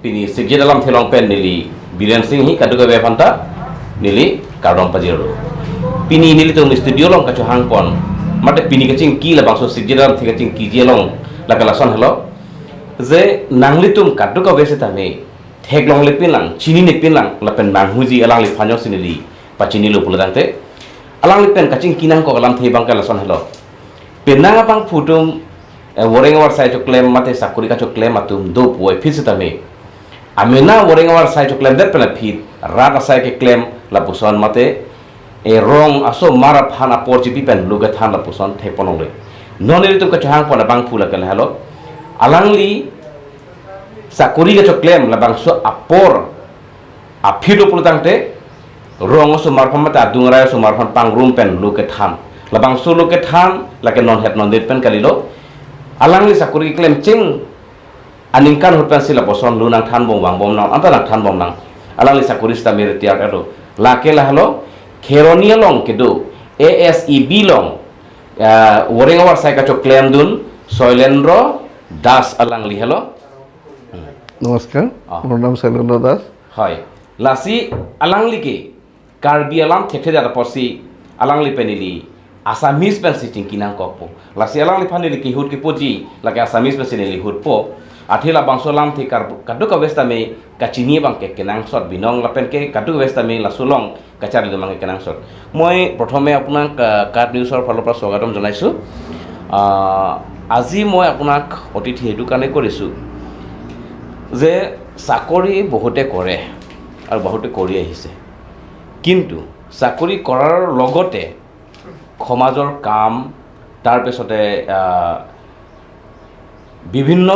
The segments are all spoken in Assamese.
Pini sikjit alam thelong pen nili Biren Singh hi kadu ka befanta nili kardong pajiro pini nili tum studio long kachu hangpon mate pini kaching ki la bangso sikjit alam thekaching ki jelong la kalason hello je nangli tum kadu ka bese tame thek long le pinlang chini ne pinlang la pen manghuji alang li phanyo sinili pachini lo puladangte alang li pen kaching kinang ko alam thei bang kalason hello penang apang phutum woreng war sai choklem mate sakuri ka choklem atum do poi phisitame amena woreng war sai choklem det pela phit rat asai ke klem la puson mate e rong aso mara phana porchi pi pen luga than la puson theponong le noneli tum ka chahang pona bang phula kala hello alangli sakuri ka choklem la bang so apor aphido pultangte rong aso marpham mate adungra aso marpham pangrum pen luga than la bang so luga than la ke non het non det pen kalilo alangli sakuri klem ching aningkan hutpan sila poson lunang than bong bang bom nang anta nang than bong nang alangli sakuri sta mere tiar ado lake la halo kheronia long kedo ASEB long woreng war sai ka cho klem dun Shailendra Das alangli hello. নমস্কাৰ, মোৰ নাম শৈলেন্দ্ৰ দাস। হয় lassi alangli ke Karbi alam thekhe da porsi alangli penili Assamese pen si kinang kokpo lasi alang li phanili ki hut ki poji lake Assamese pen sinili hut po athila bangso lam thi kar kadu ka westa me kachini bang ke kenang sot binong lapen ke kadu westa me lasulong kachari do mang kenang sot. মই প্ৰথমে আপোনাক কাৰ্ড নিউজৰ ফালৰ পৰা স্বাগতম জনাইছোঁ। আজি মই আপোনাক অতিথি সেইটো কাৰণে কৰিছোঁ যে চাকৰি বহুতে কৰে আৰু বহুতে কৰি আহিছে, কিন্তু চাকৰি কৰাৰ লগতে সমাজৰ কাম তাৰপিছতে বিভিন্ন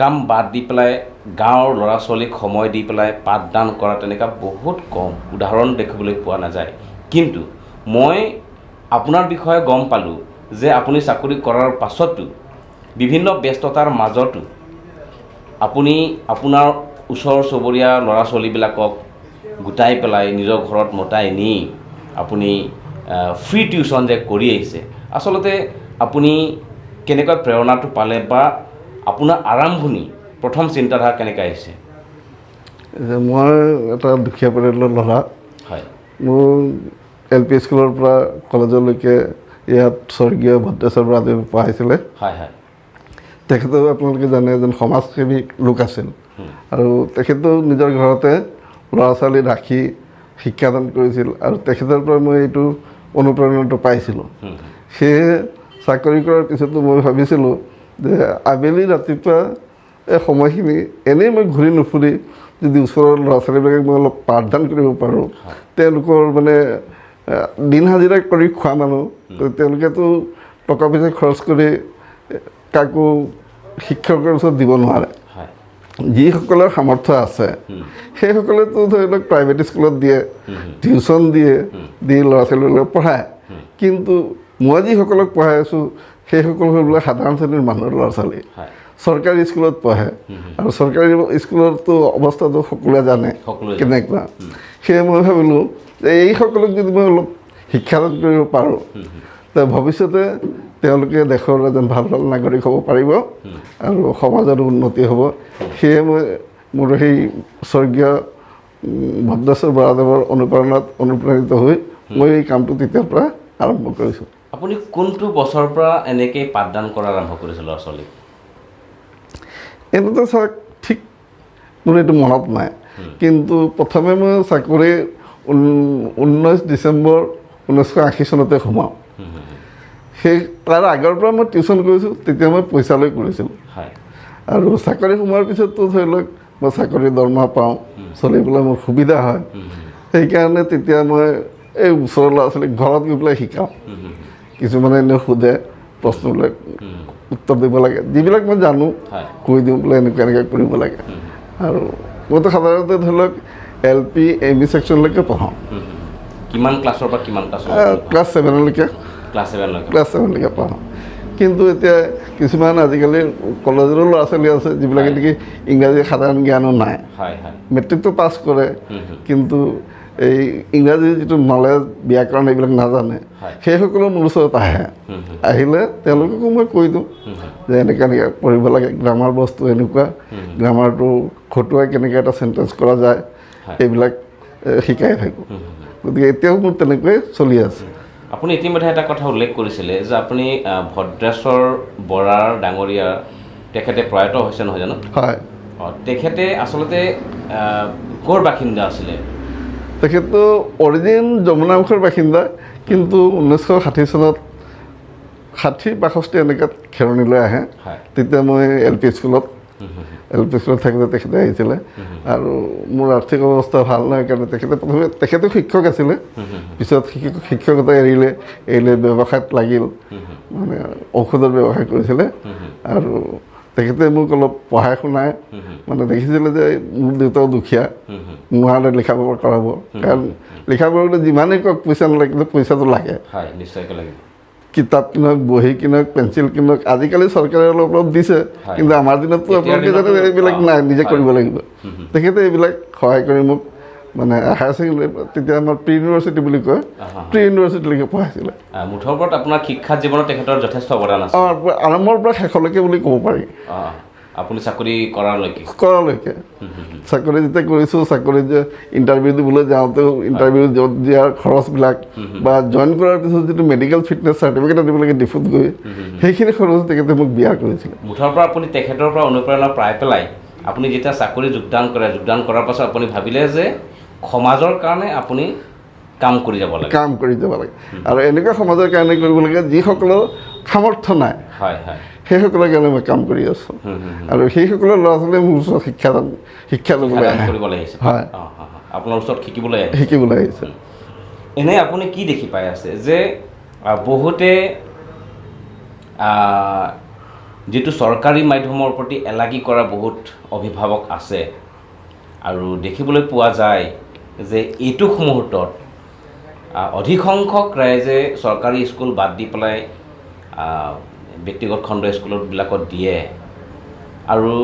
কাম বাদ দি পেলাই গাঁৱৰ ল'ৰা ছোৱালীক সময় দি পেলাই পাঠদান কৰা তেনেকুৱা বহুত কম উদাহৰণ দেখিবলৈ পোৱা নাযায়। কিন্তু মই আপোনাৰ বিষয়ে গম পালোঁ যে আপুনি চাকৰি কৰাৰ পাছতো বিভিন্ন ব্যস্ততাৰ মাজতো আপুনি আপোনাৰ ওচৰ চুবুৰীয়া ল'ৰা ছোৱালীবিলাকক গোটাই পেলাই নিজৰ ঘৰত মতাই নি আপুনি ফ্ৰী টিউশ্যন যে কৰি আহিছে, আচলতে আপুনি কেনেকুৱা প্ৰেৰণাটো পালে বা আপোনাৰ আৰম্ভণি প্ৰথম চিন্তাধাৰা কেনেকৈ আহিছে? মই এটা দুখীয়া পৰিয়ালৰ ল'ৰা। হয়। মোৰ এল পি স্কুলৰ পৰা কলেজলৈকে ইয়াত স্বৰ্গীয় ভদ্ৰেশ্বৰ বৰাদেৱে পঢ়াইছিলে। হয় হয়। তেখেতেও আপোনালোকে জানে এজন সমাজসেৱী লোক আছিল আৰু তেখেতেও নিজৰ ঘৰতে ল'ৰা ছোৱালী ৰাখি শিক্ষাদান কৰিছিল আৰু তেখেতৰ পৰা মই এইটো অনুপ্ৰেৰণাটো পাইছিলোঁ। সেয়ে চাকৰি কৰাৰ পিছতো মই ভাবিছিলোঁ যে আবেলি ৰাতিপুৱা এই সময়খিনি এনেই মই ঘূৰি নুফুৰি যদি ওচৰৰ ল'ৰা ছোৱালীবিলাকক মই অলপ পাঠদান কৰিব পাৰোঁ, তেওঁলোকৰ মানে দিন হাজিৰা কৰি খোৱা মানুহ, তেওঁলোকেতো টকা পইচা খৰচ কৰি কাকো শিক্ষকৰ ওচৰত দিব নোৱাৰে। যিসকলৰ সামৰ্থ্য আছে সেইসকলেতো ধৰি লওক প্ৰাইভেট স্কুলত দিয়ে, টিউশ্যন দিয়ে, দি ল'ৰা ছোৱালীবিলাক পঢ়ায়। কিন্তু মই যিসকলক পঢ়াই আছোঁ সেইসকল হ'ল বোলে সাধাৰণ শ্ৰেণীৰ মানুহৰ ল'ৰা ছোৱালী, চৰকাৰী স্কুলত পঢ়ে আৰু চৰকাৰী স্কুলতো অৱস্থাটো সকলোৱে জানে কেনেকুৱা। সেয়ে মই ভাবিলোঁ যে এইসকলক যদি মই অলপ শিক্ষাদান কৰিব পাৰোঁ তে ভৱিষ্যতে তেওঁলোকে দেশৰ এজন ভাল ভাল নাগৰিক হ'ব পাৰিব আৰু সমাজৰ উন্নতি হ'ব। সেয়ে মই মোৰ সেই স্বৰ্গীয় ভদ্ৰেশ্বৰ বৰাদেৱৰ অনুপ্ৰেৰণাত অনুপ্ৰাণিত হৈ মই এই কামটো তেতিয়াৰ পৰা আৰম্ভ কৰিছোঁ। আপুনি কোনটো বছৰৰ পৰা এনেকৈ পাঠদান কৰা আৰম্ভ কৰিছে ল'ৰা ছোৱালীক? এনেতো চাওক ঠিক মোৰ এইটো মনত নাই, কিন্তু প্ৰথমে মই চাকৰি 19 ডিচেম্বৰ 1980 চনতে সোমাওঁ। সেই তাৰ আগৰ পৰা মই টিউশ্যন কৰিছোঁ, তেতিয়া মই পইচা লৈ কৰিছিলোঁ। আৰু চাকৰি সোমোৱাৰ পিছততো ধৰি লওক মই চাকৰিৰ দৰমহা পাওঁ, চলিবলৈ মোৰ সুবিধা হয়। সেইকাৰণে তেতিয়া মই এই ওচৰৰ ল'ৰা ছোৱালীক ঘৰত গৈ পেলাই শিকাওঁ। কিছুমানে এনেই সোধে প্ৰশ্নবিলাক, উত্তৰ দিব লাগে, যিবিলাক মই জানো কৈ দিওঁ বোলে এনেকুৱা এনেকুৱা কৰিব লাগে। আৰু মইতো সাধাৰণতে ধৰি লওক এল পি এম ই ছেকশ্যনলৈকে পঢ়াওঁ। কিমান ক্লাছৰ পৰা কিমান ক্লাছ? ক্লাছ ছেভেনলৈকে। ক্লাছ ছেভেনলৈকে। ক্লাছ ছেভেনলৈকে পঢ়াওঁ। কিন্তু এতিয়া কিছুমান আজিকালি কলেজৰো ল'ৰা ছোৱালী আছে যিবিলাকে নেকি ইংৰাজী সাধাৰণ জ্ঞানো নাই, মেট্ৰিকটো পাছ কৰে কিন্তু এই ইংৰাজী যিটো নলেজ ব্যাকৰণ এইবিলাক নাজানে, সেইসকলো মোৰ ওচৰত আহে। আহিলে তেওঁলোককো মই কৈ দিওঁ যে এনেকৈ এনেকৈ পঢ়িব লাগে, গ্ৰামাৰ বস্তু এনেকুৱা, গ্ৰামাৰটো খটুৱাই কেনেকৈ এটা চেণ্টেঞ্চ কৰা যায়, এইবিলাক শিকাই থাকোঁ। গতিকে এতিয়াও মোৰ তেনেকৈয়ে চলি আছে। আপুনি ইতিমধ্যে এটা কথা উল্লেখ কৰিছিলে যে আপুনি ভদ্ৰেশ্বৰ বৰাৰ ডাঙৰীয়া, তেখেতে প্ৰয়াত হৈছে নহয় জানো? হয়। অঁ, তেখেতে আচলতে ক'ৰ বাসিন্দা আছিলে? তেখেতটো অৰিজিন যমুনামুখৰ বাসিন্দা, কিন্তু 1960 চনত 60-62 এনেকুৱাত খেৰণিলৈ আহে। তেতিয়া মই এল পি স্কুলত থাকোঁতে তেখেতে আহিছিলে। আৰু মোৰ আৰ্থিক অৱস্থা ভাল নহয় কাৰণে তেখেতে প্ৰথমে, তেখেতো শিক্ষক আছিলে, পিছত শিক্ষকতা এৰিলে ব্যৱসায়ত লাগিল, মানে ঔষধৰ ব্যৱসায় কৰিছিলে। আৰু তেখেতে মোক অলপ পঢ়াই শুনাই মানে দেখিছিলে যে মোৰ দেউতাও দুখীয়া, নোৱাৰে লিখা পঢ়া কৰাব, কাৰণ লিখা পঢ়া যিমানেই কওক পইচা নালাগে, কিন্তু পইচাটো লাগে। নিশ্চয়কৈ লাগিব। কিতাপ কিনক, বহী কিনক, পেঞ্চিল কিনক। আজিকালি চৰকাৰে অলপ অলপ দিছে, কিন্তু আমাৰ দিনততো আপোনালোকে জানে এইবিলাক নাই, নিজে কৰিব লাগিব। তেখেতে এইবিলাক সহায় কৰি মোক মানে হায়াৰ ছেকেণ্ডেৰী, তেতিয়া আমাৰ প্ৰি ইউনিভাৰ্চিটি বুলি কয়, প্ৰি ইউনিভাৰ্চিটিলৈকে পঢ়াইছিলে। মুঠৰ ওপৰত আপোনাৰ শিক্ষা জীৱনত তেখেতৰ যথেষ্ট অৱদান আছে। অঁ, আৰম্ভৰ পৰা শেষলৈকে বুলি ক'ব পাৰি। আপুনি চাকৰি কৰালৈকে? কৰালৈকে। চাকৰি যেতিয়া কৰিছোঁ, চাকৰি যে ইণ্টাৰভিউ দিবলৈ যাওঁতেও ইণ্টাৰভিউ দিয়াৰ খৰচবিলাক বা জইন কৰাৰ পিছত যিটো মেডিকেল ফিটনেছ চাৰ্টিফিকেট আনিব লাগে ডিফুত গৈ, সেইখিনি খৰচ তেখেতে মোক বিয়াৰ কৰিছিলে। মুঠৰ পৰা আপুনি তেখেতৰ পৰা অনুপ্ৰেৰণা পাই পেলাই আপুনি যেতিয়া চাকৰি যোগদান কৰে, যোগদান কৰাৰ পাছত আপুনি ভাবিলে যে সমাজৰ কাৰণে আপুনি কাম কৰি যাব লাগে। কাম কৰি যাব লাগে, আৰু এনেকুৱা সমাজৰ কাৰণে কৰিব লাগে যিসকলৰ সামৰ্থ্য নাই, সেইসকলৰ কাৰণে মই কাম কৰি আছোঁ। আৰু সেইসকলৰ ল'ৰা ছোৱালীয়ে মোৰ ওচৰত শিক্ষা ল'বলৈ আহিছে। হয়, আপোনাৰ ওচৰত শিকিবলৈ আহিছে। শিকিবলৈ আহিছে। এনেই আপুনি কি দেখি পাই আছে যে বহুতে যিটো চৰকাৰী মাধ্যমৰ প্ৰতি এলাগী কৰা বহুত অভিভাৱক আছে, আৰু দেখিবলৈ পোৱা যায় যে এইটো মুহূৰ্তত অধিকসংখ্যক ৰাইজে চৰকাৰী স্কুল বাদ দি পেলাই ব্যক্তিগত খণ্ড স্কুলবিলাকত দিয়ে, আৰু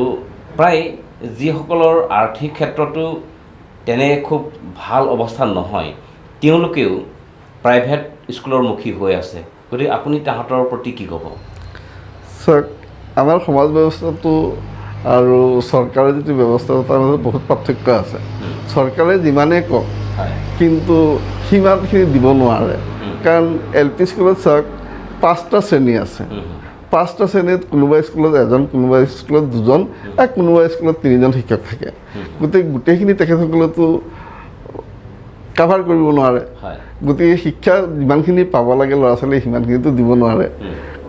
প্ৰায় যিসকলৰ আৰ্থিক ক্ষেত্ৰতো তেনে খুব ভাল অৱস্থা নহয়, তেওঁলোকেও প্ৰাইভেট স্কুলৰ মুখী হৈ আছে। গতিকে আপুনি তাহাঁতৰ প্ৰতি কি ক'ব? চাওক, আমাৰ সমাজ ব্যৱস্থাটো আৰু চৰকাৰৰ যিটো ব্যৱস্থা তাৰ মাজত বহুত পাৰ্থক্য আছে। চৰকাৰে যিমানেই কওক কিন্তু সিমানখিনি দিব নোৱাৰে, কাৰণ এল পি স্কুলত চাওক 5টা শ্ৰেণী আছে। 5টা শ্ৰেণীত কোনোবা স্কুলত এজন, কোনোবা স্কুলত দুজন, আৰু কোনোবা স্কুলত 3জন শিক্ষক থাকে। গতিকে গোটেইখিনি তেখেতসকলেতো কাভাৰ কৰিব নোৱাৰে। গতিকে শিক্ষা যিমানখিনি পাব লাগে ল'ৰা ছোৱালী সিমানখিনিতো দিব নোৱাৰে।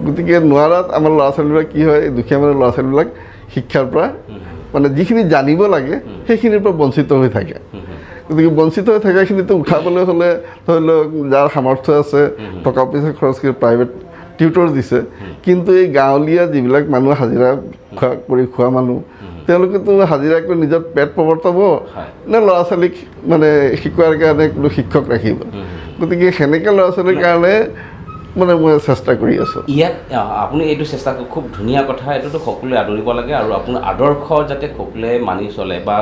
গতিকে নোৱাৰাত আমাৰ ল'ৰা ছোৱালীবিলাক কি হয়, দুখীয়া মানুহৰ ল'ৰা ছোৱালীবিলাক শিক্ষাৰ পৰা মানে যিখিনি জানিব লাগে সেইখিনিৰ পৰা বঞ্চিত হৈ থাকে। গতিকে বঞ্চিত হৈ থকাখিনিতো উঠাবলৈ হ'লে ধৰি লওক যাৰ সামৰ্থ্য আছে টকা পইচা খৰচ কৰি প্ৰাইভেট টিউটৰ দিছে, কিন্তু এই গাঁৱলীয়া যিবিলাক মানুহ হাজিৰা খোৱা কৰি খোৱা মানুহ, তেওঁলোকেতো হাজিৰা কৰি নিজৰ পেট প্ৰৱৰ্তাব নে ল'ৰা ছোৱালীক মানে শিকোৱাৰ কাৰণে কোনো শিক্ষক ৰাখিব? গতিকে সেনেকৈ ল'ৰা ছোৱালীৰ কাৰণে মানে মই চেষ্টা কৰি আছোঁ। ইয়াত আপুনি এইটো চেষ্টা খুব ধুনীয়া কথা, এইটোতো সকলোৱে আদৰিব লাগে, আৰু আপোনাৰ আদৰ্শ যাতে সকলোৱে মানি চলে বা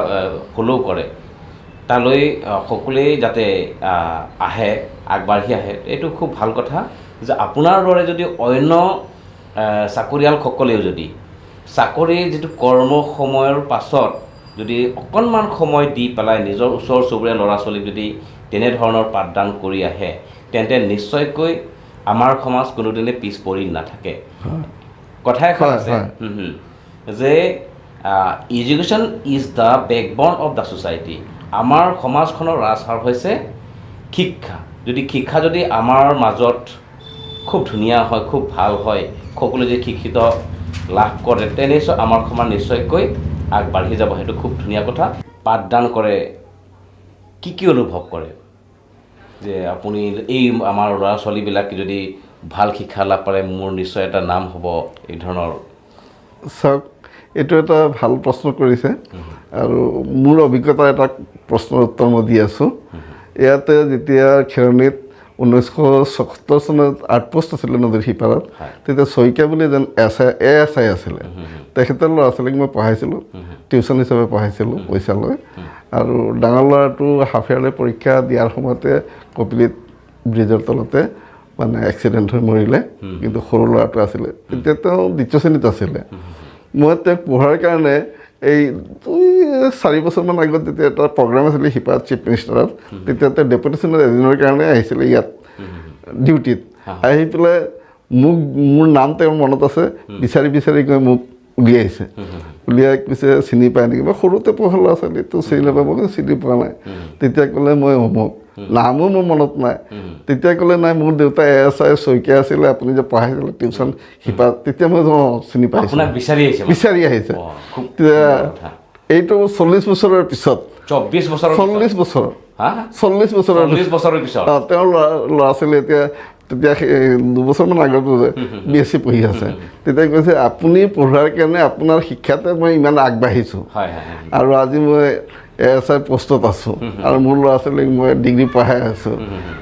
ফ'ল' কৰে, তালৈ সকলোৱে যাতে আহে, আগবাঢ়ি আহে, এইটো খুব ভাল কথা যে আপোনাৰ দৰে যদি অন্য চাকৰিয়ালসকলেও যদি চাকৰিৰ যিটো কৰ্ম সময়ৰ পাছত যদি অকণমান সময় দি পেলাই নিজৰ ওচৰ চুবুৰীয়া ল'ৰা ছোৱালীক যদি তেনেধৰণৰ পাঠদান কৰি আহে, তেন্তে নিশ্চয়কৈ আমাৰ সমাজ কোনোদিনে পিছ পৰি নাথাকে। কথা এখন আছে যে education is the backbone of the society. আমাৰ সমাজখনৰ ৰাজহাড় হৈছে শিক্ষা। যদি শিক্ষা যদি আমাৰ মাজত খুব ধুনীয়া হয়, খুব ভাল হয়, সকলোৱে যদি শিক্ষিত লাভ কৰে, তেনে নিশ্চয় আমাৰ সমাজ নিশ্চয়কৈ আগবাঢ়ি যাব। সেইটো খুব ধুনীয়া কথা। পাঠদান কৰে, কি কি অনুভৱ কৰে যে আপুনি এই আমাৰ ল'ৰা ছোৱালীবিলাক যদি ভাল শিক্ষা লাভ কৰে মোৰ নিশ্চয় এটা নাম হ'ব, এই ধৰণৰ? চাওক, এইটো এটা ভাল প্ৰশ্ন কৰিছে, আৰু মোৰ অভিজ্ঞতাৰ এটা প্ৰশ্নৰ উত্তৰ মই দি আছোঁ। ইয়াতে যেতিয়া খেৰণিত 1976 চনত আউটপোষ্ট আছিলে নদীৰ সিপাৰত, তেতিয়া শইকীয়া বুলি এজন এ এছ I আছিলে, তেখেতৰ ল'ৰা ছোৱালীক মই পঢ়াইছিলোঁ, টিউশ্যন হিচাপে পঢ়াইছিলোঁ পইচা লৈ। আৰু ডাঙৰ ল'ৰাটো হাফ ইয়াৰলি পৰীক্ষা দিয়াৰ সময়তে কপিলিত ব্ৰিজৰ তলতে মানে এক্সিডেণ্ট হৈ মৰিলে, কিন্তু সৰু ল'ৰাটো আছিলে, তেতিয়া তেওঁ দ্বিতীয় শ্ৰেণীত আছিলে। মই তেওঁক পঢ়াৰ কাৰণে এই 2-4 বছৰমান আগত যেতিয়া এটা প্ৰগ্ৰাম আছিলে শিপাত চিফ মিনিষ্টাৰত, তেতিয়া তেওঁ ডেপুটেশ্যনত এদিনৰ কাৰণে আহিছিলে ইয়াত ডিউটিত। আহি পেলাই মোক, মোৰ নাম তেওঁৰ মনত আছে, বিচাৰি বিচাৰি গৈ মোক উলিয়াইছে। উলিয়াই কৈছে, চিনি পায় নেকি? মই সৰুতে পঢ়া ল'ৰা ছোৱালীটো চিনি নাপাব, কিন্তু চিনি পোৱা নাই। তেতিয়া ক'লে, মই অমুক, নামো মোৰ মনত নাই। তেতিয়া ক'লে, নাই, মোৰ দেউতা এএছআই শইকীয়া আছিলে, আপুনি যে পঢ়াইছিলে টিউশ্যন শিপাত। তেতিয়া মই অঁ, চিনি পাইছোঁ। আপোনাক বিচাৰি আহিছে মানে? বিচাৰি আহিছে। খুব তেতিয়া সুন্দৰ কথা। এইটো 40 বছৰৰ পিছত। 24 বছৰৰ পিছত? 40 বছৰ। হা? 40 বছৰৰ। 40 বছৰৰ পিছত? অঁ, তেওঁৰ ল'ৰা ছোৱালী এতিয়া, তেতিয়া সেই 2 বছৰমান আগত বিএছচি পঢ়ি আছে। তেতিয়া কৈছে, আপুনি পঢ়োৱাৰ কাৰণে, আপোনাৰ শিক্ষাতে মই ইমান আগবাঢ়িছোঁ হয় হয় হয়। আৰু আজি মই এএছআই পষ্টত আছোঁ আৰু মোৰ ল'ৰা ছোৱালীক মই ডিগ্ৰী পঢ়াই আছোঁ।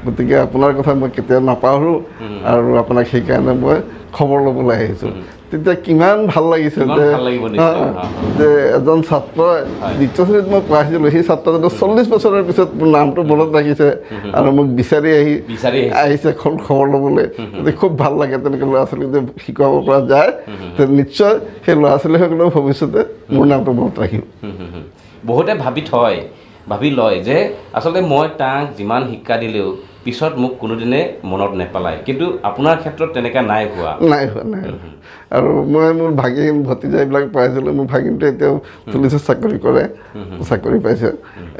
গতিকে আপোনাৰ কথা মই কেতিয়াও নাপাহৰোঁ আৰু আপোনাক সেইকাৰণে মই খবৰ ল'বলৈ আহিছোঁ। তেতিয়া কিমান ভাল লাগিছে কিমান যে ভাল লাগিব নিশ্চয়। যে এজন ছাত্ৰই, দ্বিতীয় শ্ৰেণীত মই পঢ়াইছিলোঁ, সেই ছাত্ৰজনে 40 বছৰৰ পিছত মোৰ নামটো মনত ৰাখিছে আৰু মোক বিচাৰি আহি বিচাৰি আহিছে। আহিছে খবৰ ল'বলৈ। গতিকে খুব ভাল লাগে তেনেকৈ ল'ৰা ছোৱালীক যে শিকাব পৰা যায়। তে নিশ্চয় সেই ল'ৰা ছোৱালীসকলেও ভৱিষ্যতে মোৰ নামটো মনত ৰাখিব। হুম, হুম, হুম। বহুতে ভাবি থয়, ভাবি লয় যে আচলতে মই তাক যিমান শিক্ষা দিলেও পিছত মোক কোনোদিনে মনত নেপেলায়, কিন্তু আপোনাৰ ক্ষেত্ৰত তেনেকুৱা নাই হোৱা। নাই হোৱা, নাই হোৱা। আৰু মই মোৰ ভাগিন ভতিজা এইবিলাক পাইছিলোঁ। মোৰ ভাগিনটো এতিয়াও পুলিচত চাকৰি কৰে, চাকৰি পাইছে।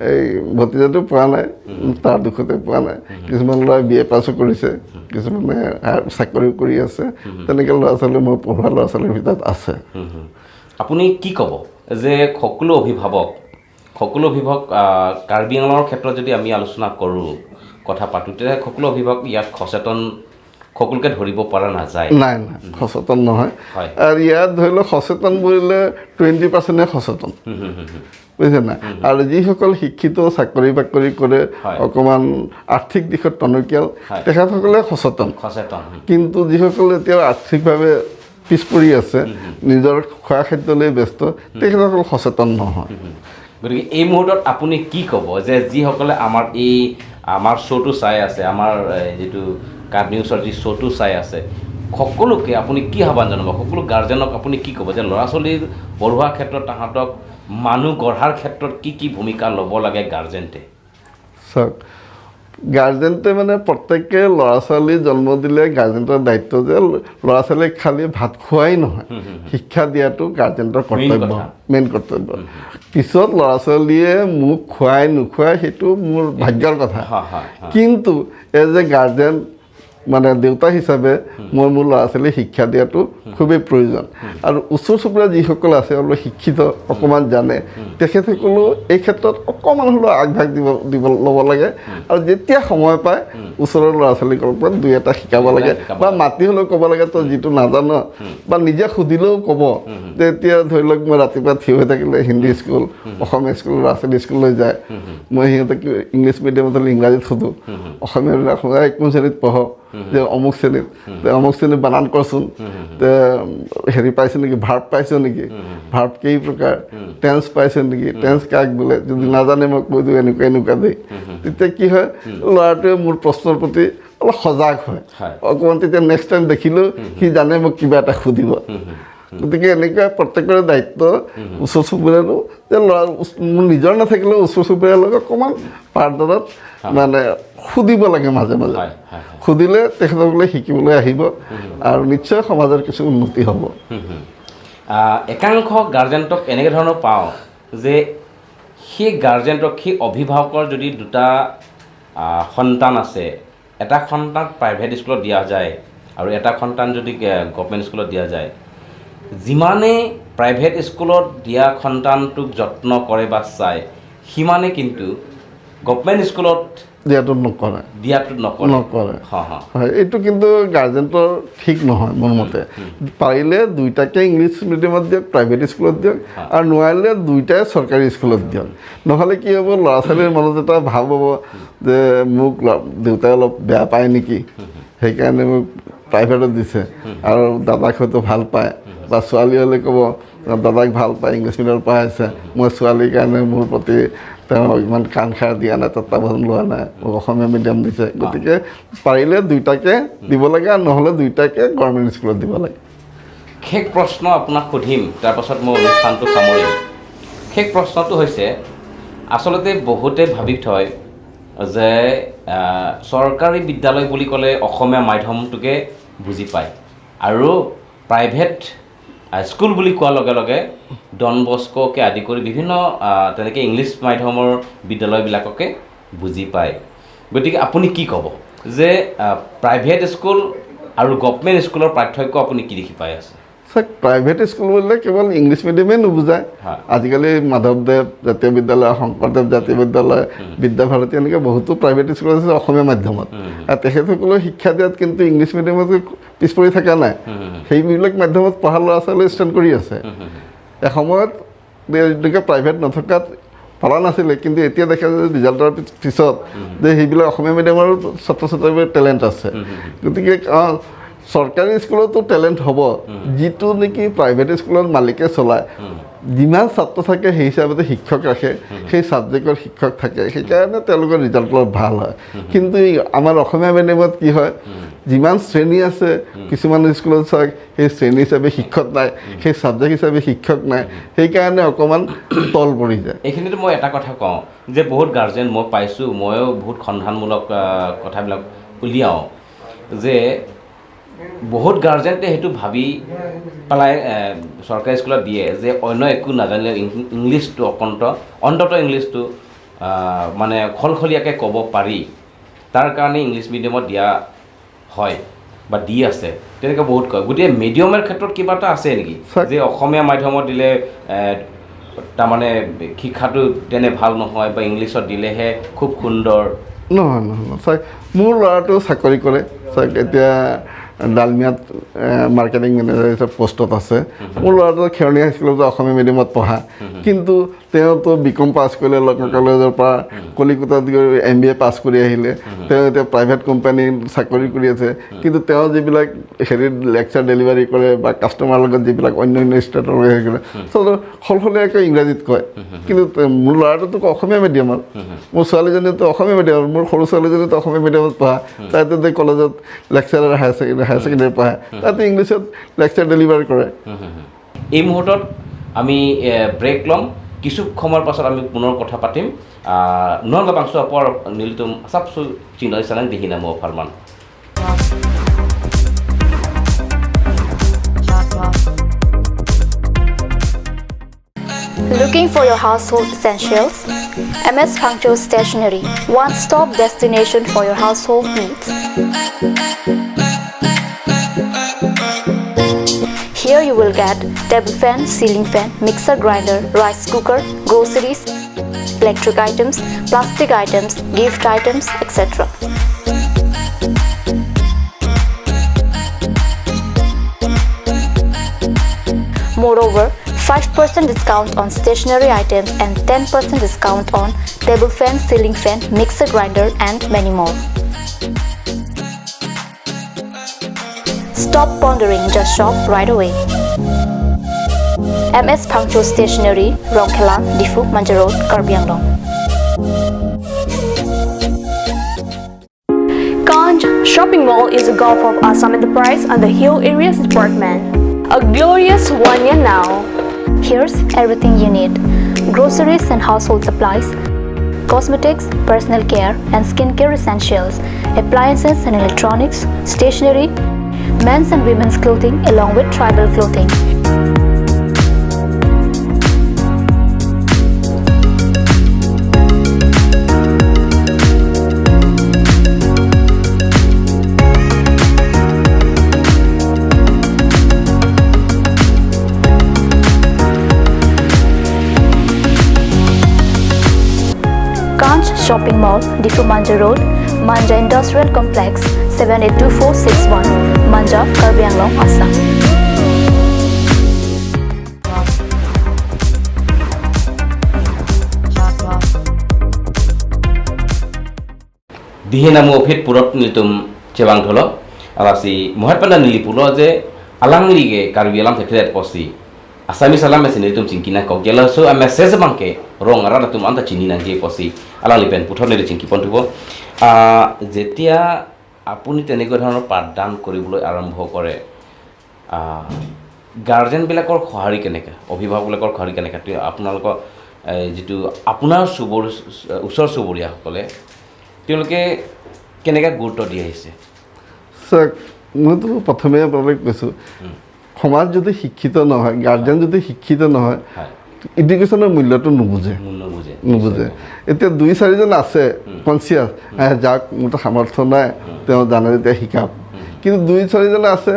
এই ভতিজাটো পোৱা নাই, তাৰ দুখতে পোৱা নাই। কিছুমান ল'ৰাই বিএ পাছো কৰিছে, কিছুমানে চাকৰিও কৰি আছে। তেনেকৈ ল'ৰা ছোৱালী মই পঢ়োৱা ল'ৰা ছোৱালীৰ ভিতৰত আছে। হুম, হুম। আপুনি কি ক'ব যে সকলো অভিভাৱক, কাৰ্বি আংলঙৰ ক্ষেত্ৰত যদি আমি আলোচনা কৰোঁ, কথা পাতোঁ, তেতিয়া সকলো অভিভাৱক ইয়াত সচেতন সকলোকে ধৰিব পৰা নাযায়। নাই নাই, সচেতন নহয়। আৰু ইয়াত ধৰি লওক সচেতন বুলিলে 20%-এ সচেতন। হুম, হুম, হুম, হুম। বুজিছে নাই? আৰু যিসকল শিক্ষিত, চাকৰি বাকৰি কৰে, অকণমান আৰ্থিক দিশত টনকিয়াল, তেখেতসকলে সচেতন। সচেতন। কিন্তু যিসকল এতিয়া আৰ্থিকভাৱে পিছ পৰি আছে, নিজৰ খোৱা খাদ্যলৈ ব্যস্ত, তেখেতসকল সচেতন নহয়। গতিকে এই মুহূৰ্তত আপুনি কি ক'ব যে যিসকলে আমাৰ শ্ব'টো চাই আছে, আমাৰ এই যিটো কাৰ্বি নিউজৰ যি শ্ব'টো চাই আছে, সকলোকে আপুনি কি আহ্বান জনাব? সকলো গাৰ্জেনক আপুনি কি ক'ব যে ল'ৰা ছোৱালীৰ পঢ়োৱাৰ ক্ষেত্ৰত, তাহাঁতক মানুহ গঢ়াৰ ক্ষেত্ৰত কি কি ভূমিকা ল'ব লাগে গাৰ্জেণ্টে? চাওক, গাৰ্জেণ্টে মানে প্ৰত্যেকে ল'ৰা ছোৱালী জন্ম দিলে গাৰ্জেণ্টৰ দায়িত্ব যে ল'ৰা ছোৱালীক খালি ভাত খোৱাই নহয়, শিক্ষা দিয়াটো গাৰ্জেণ্টৰ কৰ্তব্য। কথা। মেইন কৰ্তব্য। পিছত ল'ৰা ছোৱালীয়ে মোক খুৱাই নোখুৱাই সেইটো মোৰ ভাগ্যৰ কথা। হয় হয় হয় কিন্তু এজ এ গাৰ্জেন, মানে দেউতা হিচাপে মই মোৰ ল'ৰা ছোৱালীক শিক্ষা দিয়াটো খুবেই প্ৰয়োজন। আৰু ওচৰ চুবুৰীয়া যিসকল আছে, অলপ শিক্ষিত, অকণমান জানে, তেখেতসকলেও এই ক্ষেত্ৰত অকণমান হ'লেও আগভাগ দিব দিব ল'ব লাগে আৰু যেতিয়া সময় পায় ওচৰৰ ল'ৰা ছোৱালীক অলপমান দুই এটা শিকাব লাগে শিকাব বা মাতি হ'লেও ক'ব লাগে, তই যিটো নাজান, বা নিজে সুধিলেও ক'ব। যে এতিয়া ধৰি লওক মই ৰাতিপুৱা থিয় হৈ থাকিলে হিন্দী স্কুল, অসমীয়া স্কুল ল'ৰা ছোৱালী স্কুললৈ যায়, মই সিহঁতক ইংলিছ মিডিয়ামত হ'লে ইংৰাজীত সোধোঁ, অসমীয়া সদায় কোন শ্ৰেণীত পঢ়? যে অমুক শ্ৰেণীত। তে অমুক শ্ৰেণীত বানান কৰচোন, তে হেৰি পাইছে নেকি, ভাৰ্ব পাইছ নেকি, ভাৰ্ব কেই প্ৰকাৰ, টেন্স পাইছে নেকি, টেন্স কাক বোলে? যদি নাজানে মই কৈ দিওঁ, এনেকুৱা এনেকুৱা দেই। তেতিয়া কি হয়, ল'ৰাটোৱে মোৰ প্ৰশ্নৰ প্ৰতি অলপ সজাগ হয় অকণমান। তেতিয়া নেক্সট টাইম দেখিলেও সি জানে মোক কিবা এটা সুধিব। গতিকে এনেকুৱা প্ৰত্যেকৰে দায়িত্ব, ওচৰ চুবুৰীয়াৰো, যে ল'ৰা মোৰ নিজৰ নাথাকিলেও ওচৰ চুবুৰীয়াৰ লগত অকণমান পাৰদৰাত মানে সুধিব লাগে মাজে মাজে। হয় হয় হয় সুধিলে তেখেতসকলে শিকিবলৈ আহিব আৰু নিশ্চয় সমাজৰ কিছু উন্নতি হ'ব। হুম, হুম। একাংশ গাৰ্জেণ্টক এনেকৈ ধৰণৰ পাওঁ যে সেই গাৰ্জেণ্টক, সেই অভিভাৱকৰ যদি দুটা সন্তান আছে, এটা সন্তান প্ৰাইভেট স্কুলত দিয়া যায় আৰু এটা সন্তান যদি গভমেণ্ট স্কুলত দিয়া যায়, যিমানেই প্ৰাইভেট স্কুলত দিয়া সন্তানটোক যত্ন কৰে বা চায়, সিমানে কিন্তু গভমেণ্ট স্কুলত দিয়াটো নকৰে। দিয়াটো নকৰে। নকৰে। হা হা হয়, এইটো কিন্তু গাৰ্জেণ্টৰ ঠিক নহয় মোৰ মতে। পাৰিলে দুইটাকে ইংলিছ মিডিয়ামত দিয়ক, প্ৰাইভেট স্কুলত দিয়ক আৰু নোৱাৰিলে দুইটাই চৰকাৰী স্কুলত দিয়ক। নহ'লে কি হ'ব, ল'ৰা ছোৱালীৰ মনত এটা ভাৱ হ'ব যে মোক দেউতাই অলপ বেয়া পায় নেকি, সেইকাৰণে মোক প্ৰাইভেটত দিছে আৰু দাদাক হয়তো ভাল পায়, বা ছোৱালী হ'লে ক'ব দাদাক ভাল পায়, ইংলিছ মিডিয়ামত পঢ়াইছে, মই ছোৱালীৰ কাৰণে মোৰ প্ৰতি তেওঁ ইমান কাণসাৰ দিয়া নাই, তত্বাৱধান লোৱা নাই, মোক অসমীয়া মিডিয়াম দিছে। গতিকে পাৰিলে দুইটাকে দিব লাগে আৰু নহ'লে দুইটাকে গভৰ্ণমেণ্ট স্কুলত দিব লাগে। শেষ প্ৰশ্ন আপোনাক সুধিম, তাৰপাছত মই অনুষ্ঠানটো সামৰিম। শেষ প্ৰশ্নটো হৈছে, আচলতে বহুতে ভাবি থয় যে চৰকাৰী বিদ্যালয় বুলি ক'লে অসমীয়া মাধ্যমটোকে বুজি পায় আৰু প্ৰাইভেট স্কুল বুলি কোৱাৰ লগে লগে ডন বস্কোকে আদি কৰি বিভিন্ন তেনেকৈ ইংলিছ মাধ্যমৰ বিদ্যালয়বিলাককে বুজি পায়। গতিকে আপুনি কি ক'ব যে প্ৰাইভেট স্কুল আৰু গভমেণ্ট স্কুলৰ পাৰ্থক্য আপুনি কি দেখি পাই আছে? চাওক, প্ৰাইভেট স্কুল বুলিলে কেৱল ইংলিছ মিডিয়ামেই নুবুজায়। আজিকালি মাধৱদেৱ জাতীয় বিদ্যালয়, শংকৰদেৱ জাতীয় বিদ্যালয়, বিদ্যাভাৰতী এনেকৈ বহুতো প্ৰাইভেট স্কুল আছে অসমীয়া মাধ্যমত, আৰু তেখেতসকলেও শিক্ষা দিয়াত কিন্তু ইংলিছ মিডিয়ামত পিছ পৰি থকা নাই। সেইবিলাক মাধ্যমত পঢ়া ল'ৰা ছোৱালীয়ে ষ্টেণ্ড কৰি আছে। এসময়ত এনেকৈ প্ৰাইভেট নথকাত পৰা নাছিলে, কিন্তু এতিয়া দেখা যায় যে ৰিজাল্টৰ পিছত যে সেইবিলাক অসমীয়া মিডিয়ামৰ ছাত্ৰ ছাত্ৰীৰ টেলেণ্ট আছে। গতিকে চৰকাৰী স্কুলতো টেলেণ্ট হ'ব, যিটো নেকি প্ৰাইভেট স্কুলত মালিকে চলায়, যিমান ছাত্ৰ থাকে সেই হিচাপতে শিক্ষক ৰাখে, সেই ছাবজেক্টৰ শিক্ষক থাকে, সেইকাৰণে তেওঁলোকৰ ৰিজাল্ট অলপ ভাল হয়। কিন্তু আমাৰ অসমীয়া মিডিয়ামত কি হয়, যিমান শ্ৰেণী আছে কিছুমান স্কুলত চাওক সেই শ্ৰেণী হিচাপে শিক্ষক নাই, সেই ছাবজেক্ট হিচাপে শিক্ষক নাই, সেইকাৰণে অকণমান তল পৰি যায়। এইখিনিতো মই এটা কথা কওঁ যে বহুত গাৰ্জেন মই পাইছোঁ, ময়ো বহুত সন্ধানমূলক কথাবিলাক উলিয়াওঁ যে বহুত গাৰ্জেণ্টে সেইটো ভাবি পেলাই চৰকাৰী স্কুলত দিয়ে যে অন্য একো নাজানিলে ইংলিছটো অন্ততঃ ইংলিছটো মানে খলখলীয়াকৈ ক'ব পাৰি, তাৰ কাৰণে ইংলিছ মিডিয়ামত দিয়া হয় বা দি আছে, তেনেকৈ বহুত কয়। গতিকে মিডিয়ামৰ ক্ষেত্ৰত কিবা এটা আছে নেকি যে অসমীয়া মাধ্যমত দিলে তাৰমানে শিক্ষাটো তেনে ভাল নহয় বা ইংলিছত দিলেহে খুব সুন্দৰ? নহয় নহয় নহয়, চাওক, মোৰ ল'ৰাটো চাকৰি কৰে, চাওক এতিয়া ডালমিয়াত মাৰ্কেটিং মেনেজাৰ হিচাপে পষ্টত আছে। মোৰ ল'ৰাটো খেৰণীয়া হাইস্কুলত অসমীয়া মিডিয়ামত পঢ়া, কিন্তু তেওঁতো বি কম পাছ কৰিলে লক্ষ্ণৌ কলেজৰ পৰা, কলিকতাত গৈ এম বি এ পাছ কৰি আহিলে, তেওঁ এতিয়া প্ৰাইভেট কোম্পানীত চাকৰি কৰি আছে। কিন্তু তেওঁ যিবিলাক হেৰিত লেকচাৰ ডেলিভাৰী কৰে বা কাষ্টমাৰৰ লগত যিবিলাক অন্য অন্য ষ্টেটৰ লগত হেৰি কৰে, সলসলীয়াকৈ ইংৰাজীত কয়। কিন্তু মোৰ ল'ৰাটোতো অসমীয়া মিডিয়ামৰ, মোৰ ছোৱালীজনীতো অসমীয়া মিডিয়ামৰ, মোৰ সৰু ছোৱালীজনীতো অসমীয়া মিডিয়ামত পঢ়া, তাইতো কলেজত লেকচাৰাৰ হায়াৰ ছেকেণ্ডেৰী পঢ়ায়, তাতে ইংলিছত লেকচাৰ ডেলিভাৰ কৰে। এই মুহূৰ্তত আমি ব্ৰেক ল'ম, কিছু সময়ৰ পাছত আমি পুনৰ কথা পাতিম। নলগা বাংছো অপৰ নীলতুম চাপচু চিহ্ন চালেন দিহি নাম ফাৰমান। Looking for your household essentials? MS Phangcho Stationery, one-stop destination for your household needs. Here you will get table fan, ceiling fan, mixer grinder, rice cooker, groceries, electric items, plastic items, gift items, etc. Moreover, 5% discount on stationery items and 10% discount on table fan, ceiling fan, mixer grinder and many more. Stop pondering, just shop right away. MS Phangcho Stationery, Rongkhelang, Diphu, Manja Road, Karbi Anglong. Kanj Shopping Mall is a Gulf of Assam enterprise and the Hill Areas Department. A glorious 1 year now. Here's everything you need: groceries and household supplies, cosmetics, personal care and skincare essentials, appliances and electronics, stationery, men's and women's clothing along with tribal clothing. Kanj Shopping Mall, Diphu Manja Road, Manja Industrial Complex, 782461, Manja, Karbi Anglong, Assam. দিহিনামু অফিত পুৰত নিতুম চেবাং ধল আলাসি মহাত্মা নীলিপুল যে আলাংলিগে কাৰ্বি আলাম থেথেত পসি আসামি সালাম মেসি নিতুম চিংকিনা কক গেলা সো a message বাংকে ৰং আৰা তুম আন্তা চিনি নাংগে পসি আলাংলি পেন পুথৰ নিলি চিংকি পন্থুব। যেতিয়া আপুনি তেনেকুৱা ধৰণৰ পাঠদান কৰিবলৈ আৰম্ভ কৰে, গাৰ্জেনবিলাকৰ সঁহাৰি কেনেকৈ, অভিভাৱকবিলাকৰ সঁহাৰি কেনেকৈ, আপোনালোকৰ এই যিটো আপোনাৰ ওচৰ চুবুৰীয়াসকলে তেওঁলোকে কেনেকৈ গুৰুত্ব দি আহিছে? চাওক, মইতো প্ৰথমে আপোনালোক কৈছোঁ, সমাজ যদি শিক্ষিত নহয়, গাৰ্জেন যদি শিক্ষিত নহয়, এডুকেশ্যনৰ মূল্যটো নুবুজে। নুবুজে। নুবুজে। এতিয়া দুই চাৰিজন আছে কনচিয়াছ, যাক মোৰতো সামৰ্থ্য নাই, তেওঁ জানে যেতিয়া শিকাওক। কিন্তু দুই চাৰিজন আছে,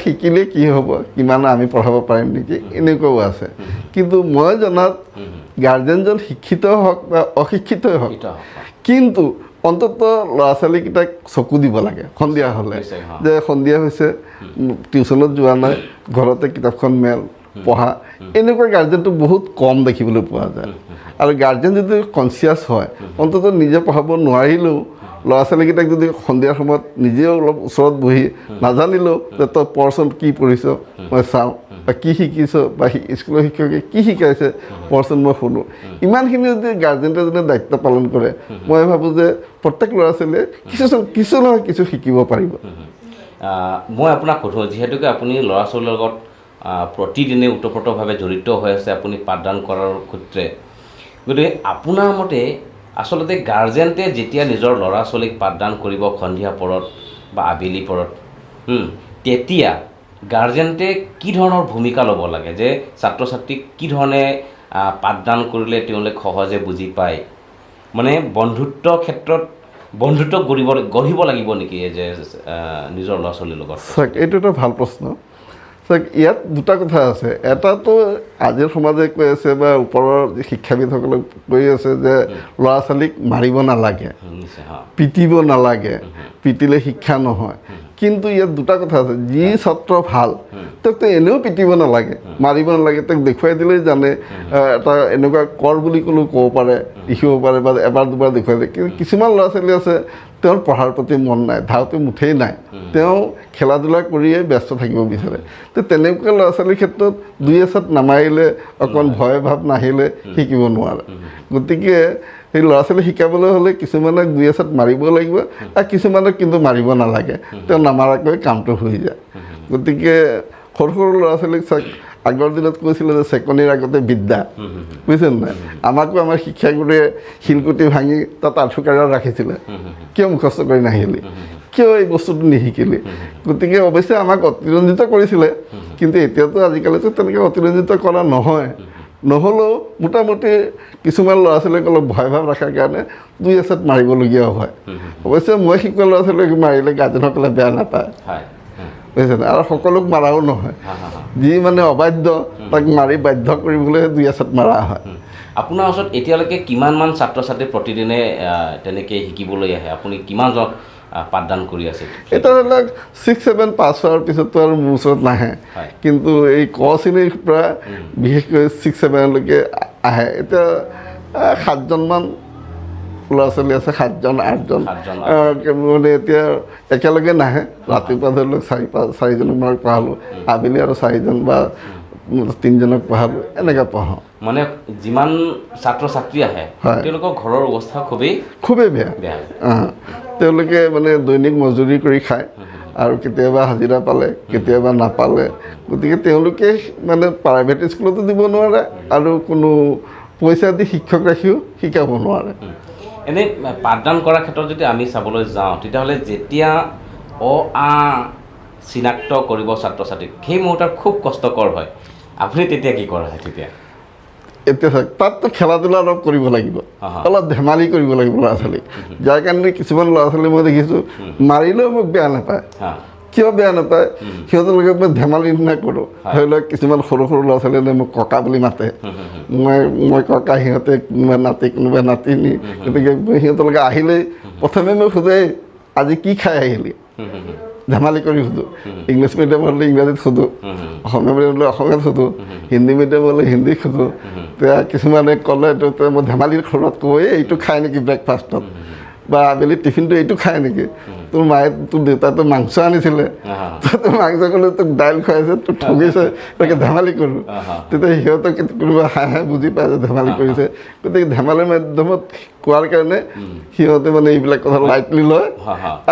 শিকিলে কি হ'ব, কিমান আমি পঢ়াব পাৰিম নেকি, এনেকুৱাও আছে। কিন্তু মই জনাত গাৰ্জেনজন শিক্ষিত হওক বা অশিক্ষিতই হওক, কিন্তু অন্ততঃ ল'ৰা ছোৱালীকেইটাক চকু দিব লাগে সন্ধিয়া হ'লে, যে সন্ধিয়া হৈছে, টিউশ্যনত যোৱা নাই, ঘৰতে কিতাপখন মেল পঢ়া। এনেকুৱা গাৰ্জেনটো বহুত কম দেখিবলৈ পোৱা যায়। আৰু গাৰ্জেন যদি কনচিয়াছ হয়, অন্ততঃ নিজে পঢ়াব নোৱাৰিলেও ল'ৰা ছোৱালীকেইটাক যদি সন্ধিয়াৰ সময়ত নিজেও অলপ ওচৰত বহি, নাজানিলেও যে তই পঢ়চোন, কি পঢ়িছ মই চাওঁ, বা কি শিকিছ, বা স্কুলৰ শিক্ষকে কি শিকাইছে পঢ়চোন মই শুনো, ইমানখিনি যদি গাৰ্জেনটে যদি দায়িত্ব পালন কৰে, মই ভাবোঁ যে প্ৰত্যেক ল'ৰা ছোৱালীয়ে কিছু নহয় কিছু শিকিব পাৰিব। মই আপোনাক সোধোঁ, যিহেতুকে আপুনি ল'ৰা ছোৱালীৰ লগত প্ৰতিদিনে ওতঃপ্ৰোতভাৱে জড়িত হৈ আছে, আপুনি পাঠদান কৰাৰ সূত্ৰে, গতিকে আপোনাৰ মতে আচলতে গাৰ্জেণ্টে যেতিয়া নিজৰ ল'ৰা ছোৱালীক পাঠদান কৰিব সন্ধিয়া পৰত বা আবেলি পৰত, তেতিয়া গাৰ্জেণ্টে কি ধৰণৰ ভূমিকা ল'ব লাগে, যে ছাত্ৰ ছাত্ৰীক কি ধৰণে পাঠদান কৰিলে তেওঁলোক সহজে বুজি পায়? মানে বন্ধুত্ব ক্ষেত্ৰত বন্ধুত্ব গঢ়িব লাগিব নেকি যে নিজৰ ল'ৰা ছোৱালীৰ লগত? চাওক, এইটো এটা ভাল প্ৰশ্ন। চাওক, ইয়াত দুটা কথা আছে। এটাতো আজিৰ সমাজে কৈ আছে বা ওপৰৰ শিক্ষাবিদসকলে কৈ আছে যে ল'ৰা ছোৱালীক মাৰিব নালাগে, পিটিব নালাগে, পিটিলে শিক্ষা নহয়। কিন্তু ইয়াত দুটা কথা আছে। যি ছাত্ৰ ভাল তেওঁকতো এনেও পিটিব নালাগে, মাৰিব নালাগে, তেওঁক দেখুৱাই দিলেই জানে। এটা এনেকুৱা কৰ বুলি ক'লেও ক'ব পাৰে, লিখিব পাৰে, বা এবাৰ দুবাৰ দেখুৱাই দিয়ে। কিন্তু কিছুমান ল'ৰা ছোৱালী আছে তেওঁৰ পঢ়াৰ প্ৰতি মন নাই, ধাউতি মুঠেই নাই, তেওঁ খেলা ধূলা কৰিয়ে ব্যস্ত থাকিব বিচাৰে। তো তেনেকুৱা ল'ৰা ছোৱালীৰ ক্ষেত্ৰত দুই এচাত নামাৰিলে, অকণমান ভয় ভাৱ নাহিলে শিকিব নোৱাৰে। গতিকে সেই ল'ৰা ছোৱালী শিকাবলৈ হ'লে কিছুমানক দুই এচাত মাৰিব লাগিব, আৰু কিছুমানক কিন্তু মাৰিব নালাগে, তেওঁ নামাৰাকৈ কামটো হৈ যায়। গতিকে সৰু সৰু ল'ৰা ছোৱালীক চাওক, আগৰ দিনত কৈছিলে যে চেকনিৰ আগতে বিদ্যা, বুজিছে নাই? আমাকো আমাৰ শিক্ষাগুৰুৱে শিলগুটি ভাঙি তাত আঁঠুকাঢ়া ৰাখিছিলে, কিয় মুখস্থ কৰি নাহিলি, কিয় এই বস্তুটো নিশিকিলি? গতিকে অৱশ্যে আমাক অতিৰঞ্জিত কৰিছিলে, কিন্তু এতিয়াতো আজিকালিতো তেনেকৈ অতিৰঞ্জিত কৰা নহয়। নহ'লেও মোটামুটি কিছুমান ল'ৰা ছোৱালীক অলপ ভয় ভাৱ ৰখাৰ কাৰণে দুই এচাত মাৰিবলগীয়াও হয়। অৱশ্যে মই শিকোৱা ল'ৰা ছোৱালীক মাৰিলে গাৰ্জেনসকলে বেয়া নাপায়, বুজিছে? আৰু সকলোক মাৰাও নহয়, যি মানে অবাধ্য তাক মাৰি বাধ্য কৰিবলৈ দুই এচাত মাৰা হয়। আপোনাৰ ওচৰত এতিয়ালৈকে কিমানমান ছাত্ৰ ছাত্ৰী প্ৰতিদিনে তেনেকৈ শিকিবলৈ আহে? আপুনি কিমানজনক পাঠদান কৰি আছে? এতিয়া ধৰি লওক 6-7 পাছ হোৱাৰ পিছততো আৰু মোৰ ওচৰত নাহে, কিন্তু এই ক শ্ৰেণীৰ পৰা বিশেষকৈ 6-7লৈকে আহে। এতিয়া 7জনমান ল'ৰা ছোৱালী আছে, 7জন 8জন, মানে এতিয়া একেলগে নাহে। ৰাতিপুৱা ধৰি লওক 4-5 চাৰিজনক মই পঢ়ালোঁ, আবেলি আৰু 4জন বা 3জনক পঢ়ালোঁ, এনেকৈ পঢ়াওঁ। মানে যিমান ছাত্ৰ ছাত্ৰী আহে তেওঁলোকৰ ঘৰৰ অৱস্থা খুবেই বেয়া। তেওঁলোকে মানে দৈনিক মজুৰি কৰি খায়, আৰু কেতিয়াবা হাজিৰা পালে, কেতিয়াবা নাপালে। গতিকে তেওঁলোকে মানে প্ৰাইভেট স্কুলতো দিব নোৱাৰে, আৰু কোনো পইচা দি শিক্ষক ৰাখিও শিকাব নোৱাৰে। এনেই পাঠদান কৰাৰ ক্ষেত্ৰত যদি আমি চাবলৈ যাওঁ, তেতিয়াহ'লে যেতিয়া অ আ চিনাক্ত কৰিব ছাত্ৰ ছাত্ৰীক, সেই মুহূৰ্তত খুব কষ্টকৰ হয়। আপুনি তেতিয়া কি কৰা হয় তেতিয়া? এতিয়া চাওক, তাততো খেলা ধূলা অলপ কৰিব লাগিব, অলপ ধেমালি কৰিব লাগিব ল'ৰা ছোৱালীক। যাৰ কাৰণে কিছুমান ল'ৰা ছোৱালী মই দেখিছোঁ মাৰিলেও মোক বেয়া নাপায়। কিয় বেয়া নাপায়? সিহঁতৰ লগত মই ধেমালি নিচিনা কৰোঁ। ধৰি লওক কিছুমান সৰু সৰু ল'ৰা ছোৱালীয়ে মোক ককা বুলি মাতে, মই ককা, সিহঁতে কোনোবা নাতি কোনোবা নাতিনী। গতিকে মই সিহঁতৰ লগত আহিলেই প্ৰথমে মই সোধে, আজি কি খাই আহিলি? ধেমালি কৰি সোধোঁ। ইংলিছ মিডিয়াম হ'লে ইংৰাজীত সোধোঁ, অসমীয়া মিডিয়াম হ'লে অসমীয়াত সোধোঁ, হিন্দী মিডিয়াম হ'লে হিন্দীত সোধোঁ। তেতিয়া কিছুমানে ক'লে, মই ধেমালিৰ সুৰত কওঁ, এই এইটো খায় নেকি ব্ৰেকফাষ্টত, বা আবেলি টিফিনটো এইটো খায় নেকি, তোৰ মায়ে তোৰ দেউতাটো মাংস আনিছিলে, তোৰ মাংস ক'লে তোক দাইল খুৱাইছে, তোক ঠগিছে, তেনেকৈ ধেমালি কৰোঁ। তেতিয়া সিহঁতক কোনোবা হাঁহে বুজি পায় যে ধেমালি কৰিছে। গতিকে ধেমালিৰ মাধ্যমত কোৱাৰ কাৰণে সিহঁতে মানে এইবিলাক কথা লাইটলি লয়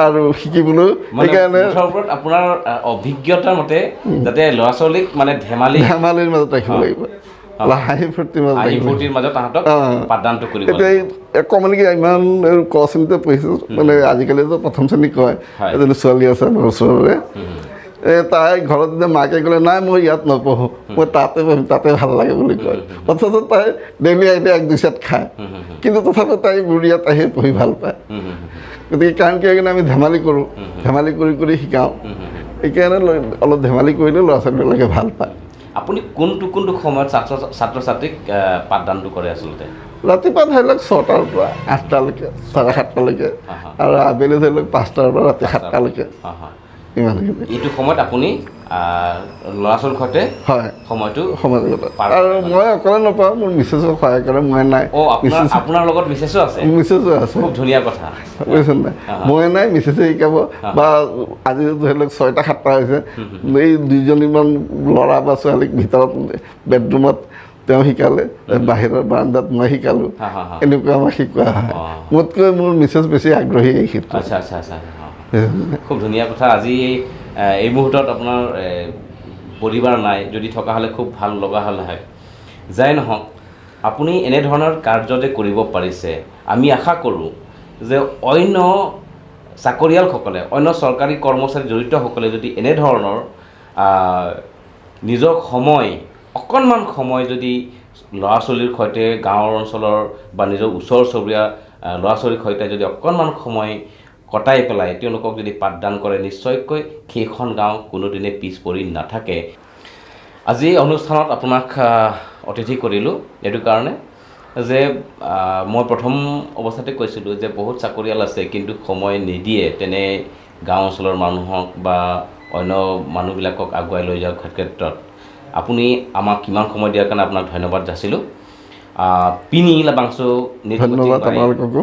আৰু শিকিবলৈ সেইকাৰণে আপোনাৰ অভিজ্ঞতাৰ মতে যাতে ল'ৰা ছোৱালীক মানে ধেমালি ধেমালিৰ মাজত ৰাখিব লাগিব। অলপ হাঁহি ফূৰ্তিৰ মাজত হাঁহি থাকিব। ফূৰ্তিৰ মাজত তাহাঁতক পাঠদানটো কৰিব। এতিয়া এই অকণমানিকে ইমান ক শ্ৰেণীতে পঢ়িছোঁ, মানে আজিকালিতো প্ৰথম শ্ৰেণী কয়। এজনী ছোৱালী আছে আমাৰ ওচৰৰে, এই তাই ঘৰত যেতিয়া মাকে ক'লে নাই মই ইয়াত নপঢ়োঁ, মই তাতে পঢ়িম, তাতে ভাল লাগে বুলি কয়। অথচ তাই ডেইলি আহিলে এক দুই ছেট খায়, কিন্তু তথাপিও তাই মোৰ ইয়াত আহি পঢ়ি ভাল পায়। গতিকে কাৰণ কি, সেইকাৰণে আমি ধেমালি কৰোঁ, ধেমালি কৰি কৰি শিকাওঁ। সেইকাৰণে অলপ ধেমালি কৰিলে ল'ৰা ছোৱালীবিলাকে ভাল পায়। আপুনি কোনটো কোনটো সময়ত ছাত্ৰ ছাত্ৰীক পাঠদানটো কৰে আচলতে? ৰাতিপুৱা ধৰি লওক 6টাৰ পৰা 8টালৈকে, 7:30লৈকে, আৰু আবেলি ধৰি লওক 5টাৰ পৰা ৰাতি 7টালৈকে, ইমানখিনি। এইটো সময়ত আপুনি ল'ৰা ছোৱালীৰ সৈতে হয়, সময়টো সময়ত। পাৰ আৰু কৰে। মই অকলে নপঢ়োঁ, মোৰ মিছেছো সহায় কৰে। মই নাই, আপোনাৰ লগত মিছেছো আছে? মিছেছো আছে। খুব ধুনীয়া কথা। বুজিছে নাই, মই নাই, মিছেছে শিকাব। বা আজি ধৰি লওক 6টা 7টা হৈছে, এই দুইজনীমান ল'ৰা বা ছোৱালীক ভিতৰত বেডৰুমত তেওঁ শিকালে, বাহিৰৰ বাৰাণ্ডাত মই শিকালোঁ। হা, হা, হা। এনেকুৱা আমাক শিকোৱা হয়। মোতকৈ মোৰ মিছেছ বেছি আগ্ৰহী এই ক্ষেত্ৰত। আচ্ছা আচ্ছা আচ্ছা খুব ধুনীয়া কথা। আজি এই মুহূৰ্তত আপোনাৰ পৰিবাৰ নাই, যদি থকা হ'লে খুব ভাল লগা হ'লে হয়। যাই নহওক, আপুনি এনেধৰণৰ কাৰ্য যে কৰিব পাৰিছে, আমি আশা কৰোঁ যে অন্য চাকৰিয়ালসকলে, অন্য চৰকাৰী কৰ্মচাৰী জড়িতসকলে যদি এনেধৰণৰ নিজৰ সময়, অকণমান সময় যদি ল'ৰা ছোৱালীৰ সৈতে, গাঁৱৰ অঞ্চলৰ বা নিজৰ ওচৰ চুবুৰীয়া ল'ৰা ছোৱালীৰ সৈতে যদি অকণমান সময় কটাই পেলাই তেওঁলোকক যদি পাঠদান কৰে, নিশ্চয়কৈ সেইখন গাঁও কোনোদিনে পিছ পৰি নাথাকে। আজি এই অনুষ্ঠানত আপোনাক অতিথি কৰিলোঁ এইটো কাৰণে যে মই প্ৰথম অৱস্থাতে কৈছিলোঁ যে বহুত চাকৰিয়াল আছে কিন্তু সময় নিদিয়ে তেনে গাঁও অঞ্চলৰ মানুহক বা অন্য মানুহবিলাকক আগুৱাই লৈ যোৱাৰ ক্ষেত্ৰত। আপুনি আমাক কিমান সময় দিয়াৰ কাৰণে আপোনাক ধন্যবাদ যাচিলোঁ। পিনি লাবাংচু। ধন্যবাদ আপোনালোককো।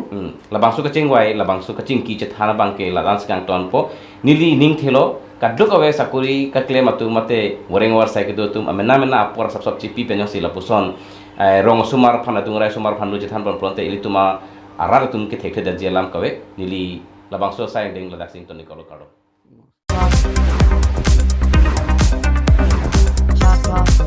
লাবাংচু kaching wai labangsu kaching ki che thana bangke ladan sikang ton po nili ning thelo kaddu kawe sakuri katle matu mate woreng war sai ke tum amena mena apor sab sab chipi penyo sila puson rong sumar phana tungrai sumar phandu che than pon pronte ili tuma arar tum ke thekhe da jelam kawe nili labangsu sai ding ladak sing ton nikolo karo. Chakra.